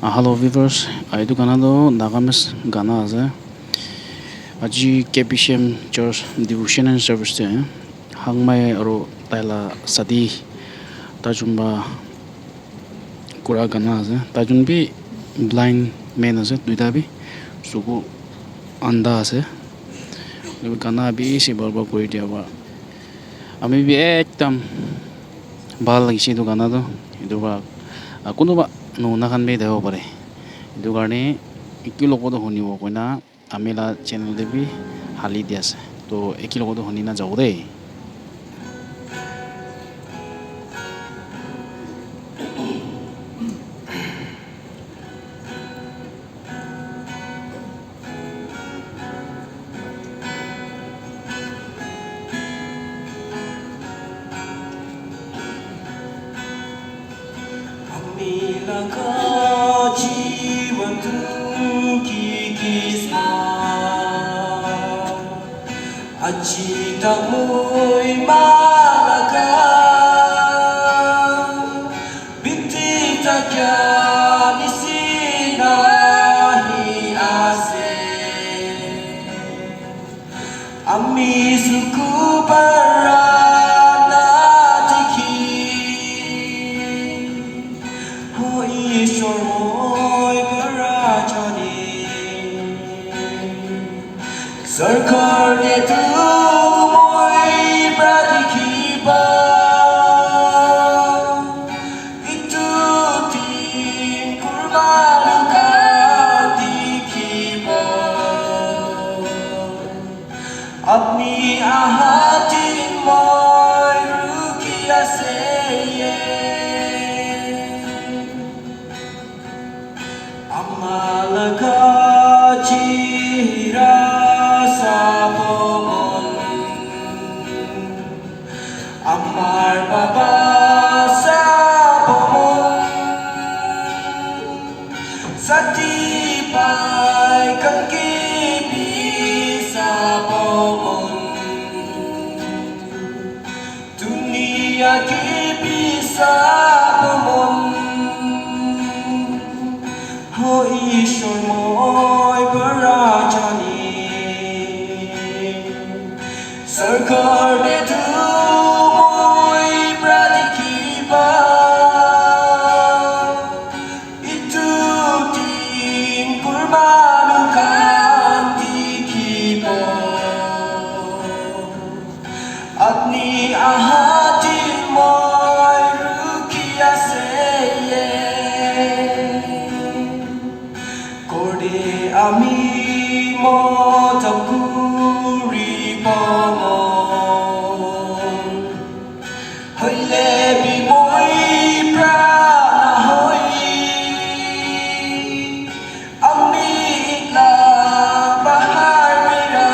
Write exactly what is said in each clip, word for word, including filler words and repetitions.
Ah, hello viewers, ah, etu gana tu Nagamese gana ase. Aji K B C M Church Devotional Service te Hangmai aru tai la sadi tajun para kura gana ase. Tajun bi blind man ase, duita bi suku anda ase. Etu gana bishi bhal bhal kuri dia para ami bi ekdam bhal lagise etu gana tu. Etu para, ah, kunuba nuhuna khan bi thakibo pare. Etu karne etu logot te hunibo koina ami la channel te bi hali di ase. To eki logot te huni na jabo de. Ami laga jiwan tu ki kismat. Aji ta moi ma laga biti ta kya nisina hi ase. Ami suku para na dikhi, ho Ishwar moi para jane. Sarkar te tu moi para dikhi pa. Itu din kurban ka dikhibo. Apni aha din moi rukhi ase ye. Ama laga chehra sabo mon. Amar baba sabo mon, sati pai kangki bi sabo mon, dunia ki bi sabo mon. Ho Ishwar moi para jane. Sarkar te tu moi para dikhibo. Itu din kurban ka dikhibo. Apni aha din moi rukhi ase ye. Korde ami moto kuri pamon. Hoile bi moi prana hoi. Ami la bahar mera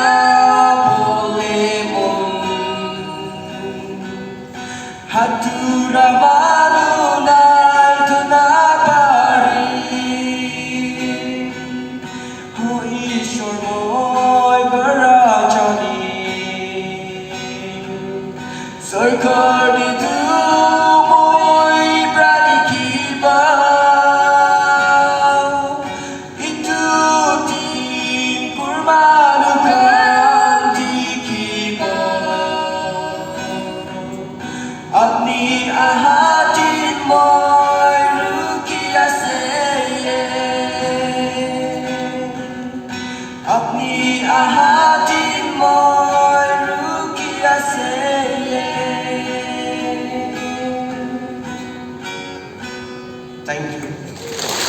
bole mon. Hatura manu nai tu na pari. Ho Ishwar moi para jane. Sarkar te tu moi para dikhibo. Itu din kurban ka dikhibo. Apni aha din moi rukhi ase ye. Apni aha din moi rukhi ase ye. Thank you.